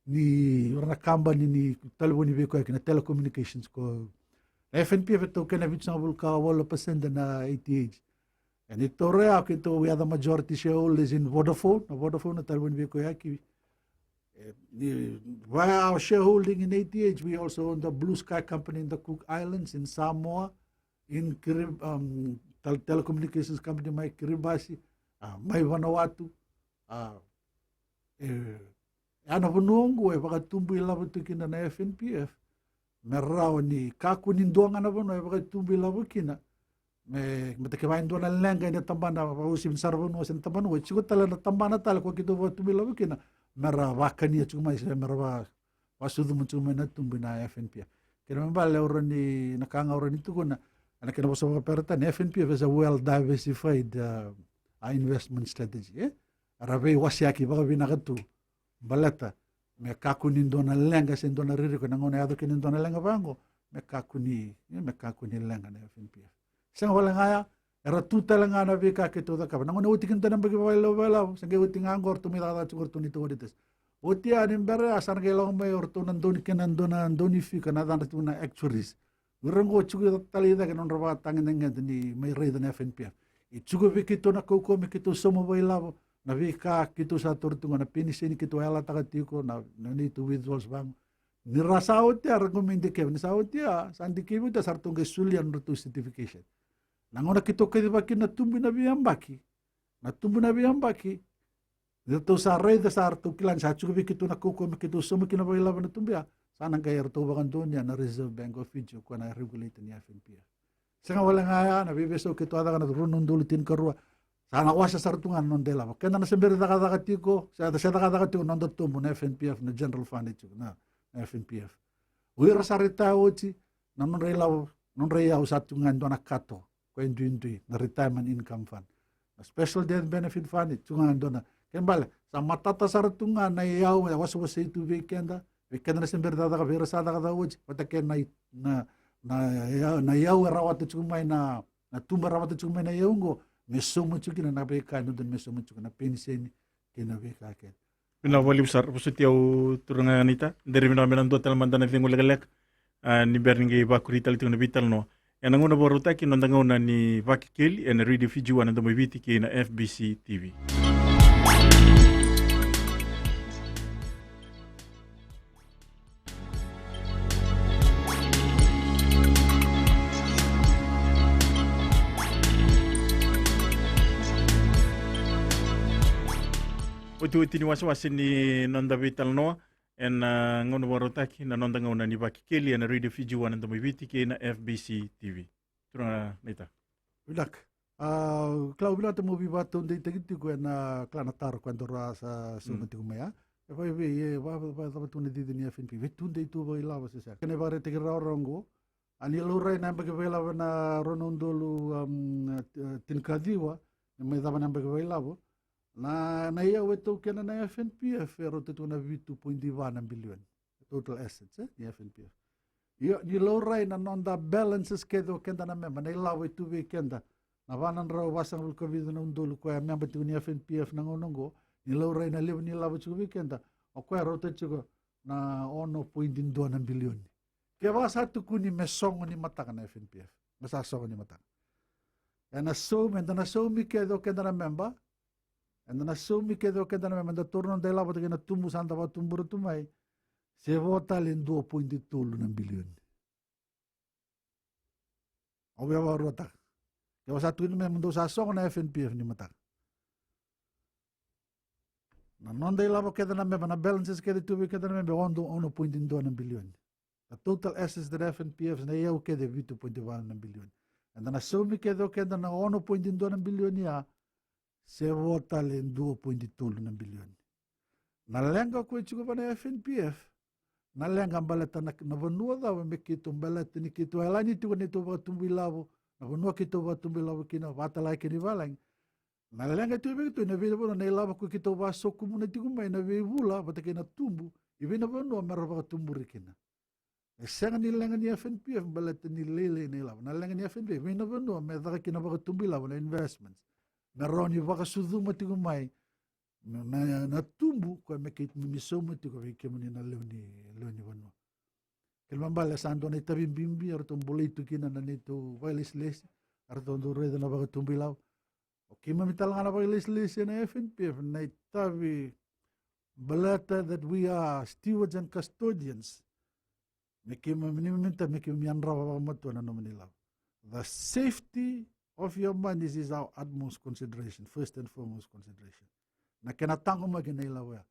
ni, o ira na kabani ni talevoni veikoyaki, na telecommunications ko. Na F N P F e taukena vitusagavulu ka walu na pasede na A T H. And e taura ya, keitou, we are the majority shareholders in Vodafone. Na Vodafone na talevoni veikoyaki. Eh, ni, via our shareholding in A T H, we also own the Blue Sky company in the Cook Islands, in Samoa, in Kiri-, um, tel-, telecommunications company mai Kiribati, ah, mai Vanuatu. Ah, e, e a na vanua oqo e vakatubu ilavo tu kina na F N P F. Me rawa ni kakua ni dua ga na vanua e vakatubu ilavo kina. Me, me ta kevaka e dua na leqa ena tabana, vakauasivi ni saravanua se na tabana, e tiko tale na tabana tale ko keitou vakatubu ilavo kina. Mera vakania tiko mai se mera va-, vakasucuma tiko mai na tubu na F N P F. Kena ibalebale au rawa ni, na ka ga au rawa ni tukuna, ena kena vosa vakaperitania, F N P F is a well diversified, uh, uh, investment strategy, eh? Era veiwaseaki vakavinaka tu. Baleta me kakua ni dua na leqa se dua na ririko ena gauna e yaco kina e dua na leqa vaqo, me kakua ni, me kakua ni leqa na F N P F. Sega wale ga ya, era tu tale ga na veika keitou cakava. Na gauna oti kina dua na yabaki vakailavo, vakailavo, se qai oti ga qo, ratou mai cakacaka tiko ratou neitou auditors. Oti ya ni bera ya, sa na qai lako mai o ratou na daunifika, na daunifika, na yacadra tu na actuaries. O ira qo tiko tale i cake na nodra vakatagedegede ni mai raica na F N P F. E tiko vei keitou na kaukauwa me keitou sauma vakailavo na veika keitou sa taura tu qo, na peniseni keitou yalataka tiko, na, na neitou withdrawals vaqo. Ni ra sa oti ya, ra qai mai dikevi, ni sa oti ya, sa dikevi oti ya, sa ratou qai solia na nodratou certification. Na gauna keitou kacivaka kina na tubu ena veiyabaki, na tubu ena veiyabaki, ni ratou sa raica, sa ratou kila ni sa tiko vei keitou na kaukauwa me keitou sauma kina vakailavo na tubu ya, sa na qai ratou vakadonuya na Reserve Bank of Fiji, o koya na regulator ni F N P F. Sega wale ga ya, na veiveisau keitou a caka na rua na udolu tinikarua, sa na wase sara tu ga na noda ilavo. Keda na se bera ni cakacaka tiko, se, se cakacaka tiko, na noda tubu na F N P F, na general fund e tiko na, na F N P F. O ira sa retire oti, na nodra ilavo, nodra iyau sa tu ga e dua na kato, koya e duidui, na retirement income fund. Na special death benefit fund, tu ga e dua na, kena ibalebale, sa matata sara tu ga na iyau e wasewasei tu vei keda, vei keda na se bera ni cakacaka, vei ira sa cakacaka oti, vata kei na, na, na iyau, na iyau e rawata tiko mai na, na tubu e rawata tiko mai na iyau qo, me sauma tiko kina na veika e dodonu me sauma tiko, na peniseni kei na veika kece. Vinaka vakalevu sara, vosoti au turaga Naita. Dere vinaka me na dua tale mada na cegu lekaleka. A, ni bera ni qai vakuri tale tiko na veitalanoa ena gauna vakarautaki, noda gauna ni Vakekeli ena Radio Fiji One, na Domo i Viti kei na F B C T V. Otioti ni wasewase ni noda veitalanoa ena, a, gauna vakarautaki, na noda gauna ni Vakekeli ena Radio Fiji One, na Domo i Viti kei na F B C T V. Turaga Naita. Vinaka. A, kila, au vinakata meu veivakataudeitaki tiko ena kila na taro koya daru a sa sauma tiko mai, a. E vei, vei, e va, va, va, va tu na cici ni F N P F. Vei tudei tu vakailavo se sega. Kena ivakaraitaki rawarawa oqo. A ni laurai na yabaki vakailavo na rua na udolu, um, eh, tinikaciwa. Ni mai cava na yabaki vakailavo. Na, na iyau e taukena na F N P F, e rauta tu na vitu poidi va na bilioni. Total assets, eh, ni F N P F. Io, ni laurai na noda balances kece o keda na memba, na ilavo e tu vei keda. Na va na drau vasagavulu ka vitu na udolu koya memba tiko ni F N P F na gauna oqo, ni laurai na levu ni ilavo tiko vei keda, o koya rauta tiko na ono poidi dua na bilioni. Kevaka sa tukuni me sogo ni mataka na F N P F, me sa sogo ni mataka. Ena saumi, eda na saumi kece o keda na memba, eda na saumi kece o keda na memba, eda taura noda ilavo vata kei na tubu sa da vakatubura tu mai, se vo tale e dua poidi tolu na bilioni. Au via vakaruataka. Kevaka sa tukuni me dou sa sogo na F N P F ni mataka. Na noda ilavo kece na memba, na balances kece tu vei keda na memba, ono, ono poidi dua na bilioni. Na total assets that F N P F, na iyau kece vitu poidi va na bilioni. Eda na saumi kece o keda na ono poidi dua na bilioni ya, se vo tale e dua poidi tolu na bilioni. Na leqa koya e tiko va na F N P F, na leqa baleta na, na vanua cava me keitou baleta ni keitou yalani tiko na neitou vakatubu ilavo, na vanua keitou vakatubu ilavo kina, vakatala kina i valagi. Na leqa e tiko vei keitou, na veivanua na ilavo koya keitou vasokumuna tiko mai, na veivula, vata kei na tubu, i vei na vanua me ra vakatuburi kina. E sega ni leqa ni F N P F baleta ni lailai na ilavo. Na leqa ni F N P F, vei na vanua me caka kina vakatubu ilavo na investments. Me rawa ni vakasucuma tiko mai, me, me na tubu, koya me kei, me ni sauma tiko vei kemuni na lewe ni, lewe ni vanua. Kena ibalebale sa dua na itavi bibi, eratou bolei tu kina na neitou vakailesilesi, eratou dau raica na vakatubu ilavo. O keimami tale ga na vakailesilesi ena F N P F, na itavi baleta that we are stewards and custodians. Me keimami, ni me ta, me keimami yadrava vakamatua na nomuni ilavo. The safety of your monies is our utmost consideration, first and foremost consideration. Na kena taqomaki na ilavo ya.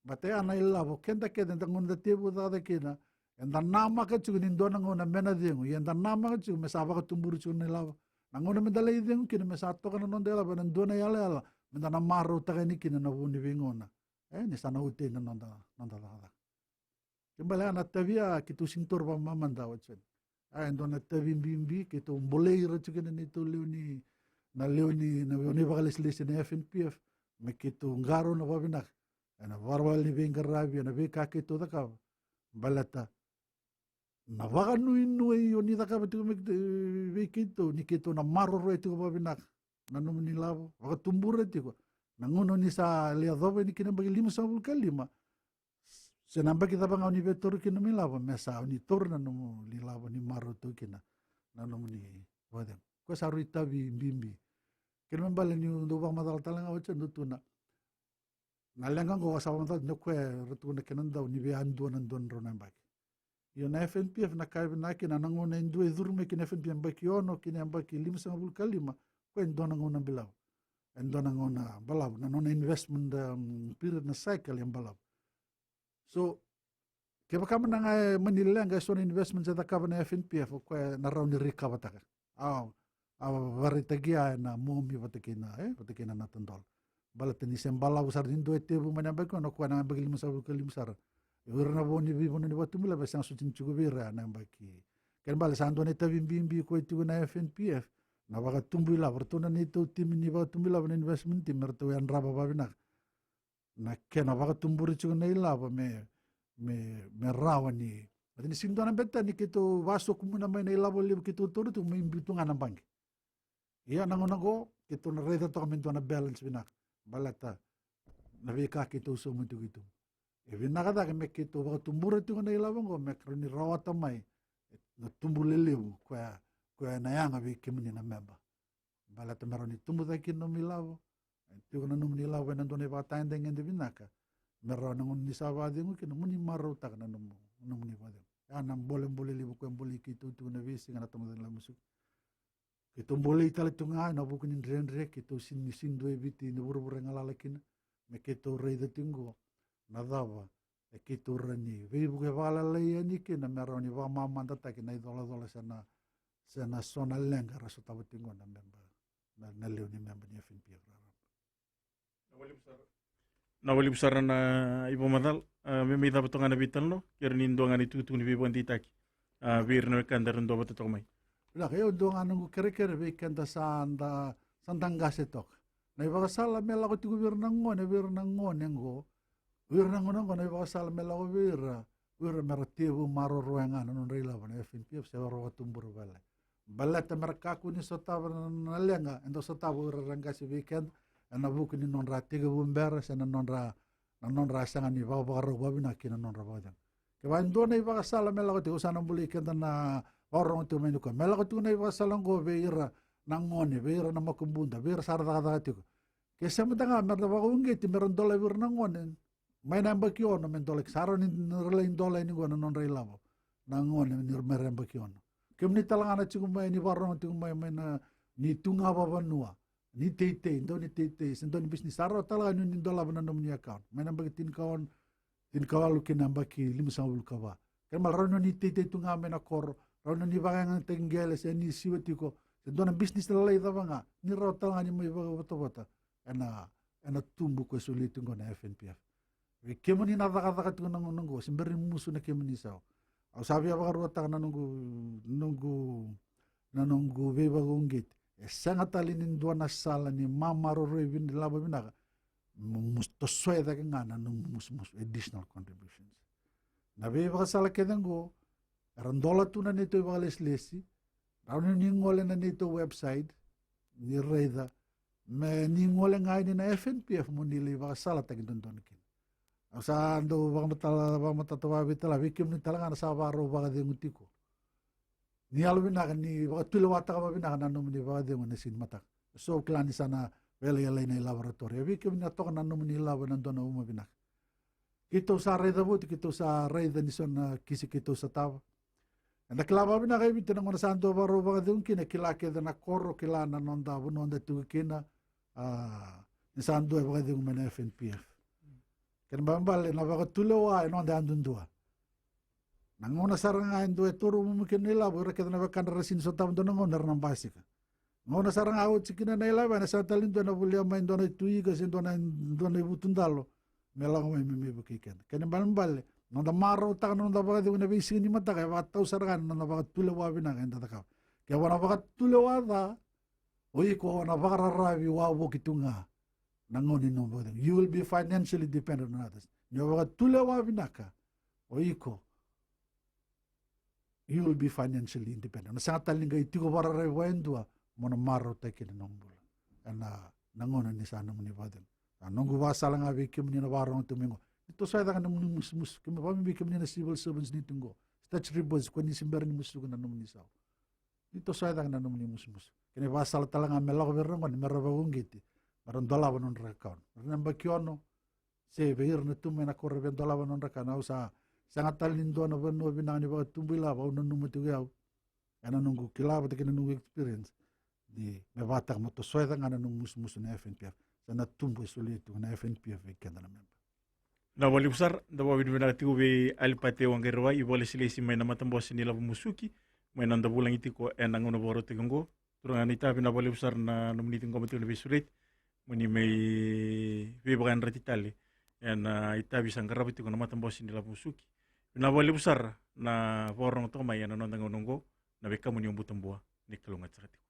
Baleta ya na ilavo, keda kece, eda gauna da tevucaka kina, eda namaka tiko ni dua na gauna me na cegu, ia eda namaka tiko me sa vakatuburi tiko na ilavo. Na gauna me da lai cegu kina, me sa toka na noda ilavo ena dua na iyalayala, me da na marautaka yani kina na vo ni veigauna. E, ni sa na oti na noda, noda cakacaka. Kena ibalebale na itavi ya keitou sega ni taura vakamamada, watchman. A, e dua na itavi bibi, keitou bolei ira tiko kina na neitou lewe ni, na lewe ni, na, na vakailesilesi na F N P F, me keitou qarauna vakavinaka ena varawala ni veiqaravi, ena veika keitou cakava. Baleta na vakanuinui o ni cakava tiko me keitou, vei keitou, ni keitou na maroroya tiko vakavinaka na nomuni ilavo, vakatubura tiko. Na gauna ni sa lai yacova yani kina yabaki limasagavulu ka lima, se na yabaki cava ga o ni via taura kina nomu ilavo, me sa o ni taura na nomuni ilavo ni marautaka kina na nomuni vakacegu. Koya sa rui itavi bibi. Kena ibalebale niu dau vakamacala tale ga oti, dau tukuna. Na leqa oqo sa vakamacala ni o koya era tukuna kena dau ni via dua na dua na drau na yabaki. Io, na F N P F na ka e vinaka kina, na gauna e dua e curu mai kina F N P F, yabaki ono kina yabaki limasagavulu ka lima, koya e dua na gauna balavu. E dua na gauna balavu, na nona investment, um, period, na cycle e balavu. So, kevaka mada ga e mani leqa e so na investments e cakava na F N P F, o koya na rawa ni recover-taka. A, a vakaraitaki ya ena Momi vata kei na, e, vata kei na Natadola. Baleta ni se balavu sara ni dua e tevu mai na yabaki ono, o koya na yabaki limasagavulu ka lima sara. O ira na vo ni veivanua ni vakatubuilavo e sega soti ni tiko vei ira na yabaki. Kena ibalebale sa dua na itavi bibi koya e tiko na F N P F, na vakatubuilavo, ratou na neitou timi ni vakatubuilavo, na investment team, eratou yadrava vakavinaka na kena vakatuburi tiko na ilavo me, me, me rawa ni. Baleta ni sega ni dua na bete ni keitou vasokumuna mai na ilavo levu keitou taura tu me biu tu ga na baqe. Ia na gauna oqo keitou na raica toka me dua na balance vinaka. Baleta na veika keitou sauma tiko i tuba. E vinaka cake me keitou vakatubura tiko na ilavo oqo me rawa ni rawata mai na tubu lelevu koya, koya na yaga vei kemuni na memba. Baleta me rawa ni tubu cake kina nomu ilavo. E tiko na nomuni ilavo ena dua na ivakatagedegede vinaka. Me rawa na gauna ni sa vakacegu kina mo ni marautaka na nomu, nomuni vakacegu. Ya na bolebole levu koya e bolei keitou tiko na veisiga na Tamada Laiva Musuki. Keitou bolei tale tu ga ena vuku ni dredre, keitou sega ni, sega ni dua e Viti ni vuravura e galala kina. Me keitou raica tiko oqo na cava e keitou rawa ni veivuke vakalailai yani kina me rawa ni vakamamadataki na icolacola se na, se na so na leqa era sotava tiko na memba, na, na lewe ni memba ni F N P F raraba. Na valimu sara. Na wali vusara na ivakamacala, a, me mai cava toka ga na veitalanoa kei ira ni dua ga na itukutuku ni veivakadeitaki, a, vei ira na wekada era dua vata toka mai. Vinaka, io, dua ga noqu kerekere vei keda sa da, sa da qase toka. Na ivakasala me lako tiko vei ira na gone, vei ira na gone oqo. Vei ira na gone oqo na ivakasala me lako vei ira, vei ira mera tevu maroroya ga na nodra ilavo na F N P F se ra vakatubura vale. Baleta mera kakua ni sotava na, na leqa eda sotava o ira ra qase vei keda ena vuku ni nodra tekivu bera se na nodra, na nodra sega ni vakavakarau vakavinaka kina nodra vakacegu. Kevaka e dua na ivakasala me lako tiko, au sa na bolei keda na vakarorogo tiko mai nikua, me lako tiko na ivakasala oqo vei ira na gone, vei ira na makubuda, vei ira sa ra cakacaka tiko. Ke sega mada ga mera vakauqeti mera dolavi ira na gone mai na yabaki ono me dola ki, sa rawa ni ra lai dola yani qo na nodra ilavo na gone ni ra mera yabaki ono. Kemuni tale ga na tiko mai ni vakarorogo tiko mai, mai na, ni tu ga vakavanua, ni teitei, dau ni teitei se dau ni bisinisi, sa rawa tale ga ni dolava na nomuni account mai na yabaki tinikaono, tinikawalu ki na yabaki limasagavulu ka va. Kena ibalebale rawa ni teitei tu ga mai na koro, rawa ni vakayagataki qele se ni siwa tiko, se dua na bisinisi lalai cava ga, ni rawa tale ga ni mai vakavotavota ena, ena tubu ko e solia tiko qo na F N P F. Vei kemuni na cakacaka tiko na gauna oqo, se bera ni musu na kemuni isau. Au sa via vakaruataka na noqu, noqu, na noqu veivakauqeti. E sega tale ni dua na sala ni mamaroroi vin-, ilavo vinaka mo, mo tosoya cake ga na nomu musumusu, additional contributions. Na veivakasala kece oqo era dola tu na neitou ivakalesilesi, rawa ni gole na neitou website ni raica, me ni gole ga yani na F N P F mo ni lai vakasalataki dodonu kina. Au sa dau vakamatala, vakamatata vakaveitalia vei kemuni tale ga na sa vakarau vakacegu tiko. Ni yalovinaka ni vakatulewataka vakavinaka na nomuni vakacegu ena siga ni mataka. So au kila ni sa na veiyalayalai na ilaboratori. E vei kemuni na toka na nomuni ilavo ena dua na uma vinaka. Keitou sa raica voti, keitou sa raica ni so na kisi keitou sa tava. Eda kila vakavinaka e Viti na gauna sa dua vakarau vakacegu kina, kila kece na koro, kila na noda vanua da tiko kina, a, ni sa dua e vakacegu mai na F N P F. Kena ibalebale na vakatulewa e noda yadudua. Na gauna sara ga e dua e toro mumu kina na ilavo, ira kece na wekadra ra sini sotava dua na gauna era na basika. Gauna sara ga oti kina na ilavo, ena sega tale ni dua ena volia mai dua na tu ika se dua na, dua na ivutudalo me lako mai me, me vukei keda. Kena ibalebale noda marautaka na noda vakacegu ena veisiga ni mataka e vakatau sara ga na noda vakatulewa vinaka eda cakava. Kevaka na vakatulewa ca, o iko na vakararavi wavoki tu ga na gauna ni nomu vakacegu. You will be financially dependent on others. Ni o vakatulewa vinaka, o iko, you will be financially independent. Na sega tale ni qai tiko vakararavi vua e dua mo na marautaki kina na nomu bula ena, na gauna ni sa nomuni vakacegu. A noqu vakasala ga vei kemuni na vakarorogo tu mai qo, ni tosoya cake na nomuni musumusu. Kemuni, vakabibi kemuni na civil servants ni tu qo, statutory bodies, ko ni se bera ni musuka na nomuni isau. Ni tosoya cake na nomuni musumusu. Kena ivakasala tale ga me lako vei ira na gone mera vakauqeti, mera dolava nodra account. Ira na yabaki ono, se vei ira na tu mai na koro via dolava nodra account. Au sa sega tale ni dua na vanua vinaka ni vakatubu ilavo au nanuma tiko o yau, ena noqu kila vata kei na noqu experience, ni me vakataka mo tosoya cake ga na nomu musumusu na F N P F. Sa na tubu e solia tiko na F N P F vei keda na memba. Na vakalevu sara, da vakavinavinaka tiko vei Alipate Waqairawai, ivakalesilesi mai na matabose ni ilavo musuki, mai na noda vulagi tiko ena gauna vakarautaki oqo. Turaga, na itavi, na vakalevu sara na nomuni ciqoma tiko na veisureti mo ni mai veivakayadrati tale ena itavi sa qarava tiko na matabose ni ilavo musuki. Na vakalevu sara na vakarorogo toka mai ena noda gauna oqo, na wekamuni o Butabua, ni kalougata saka tiko.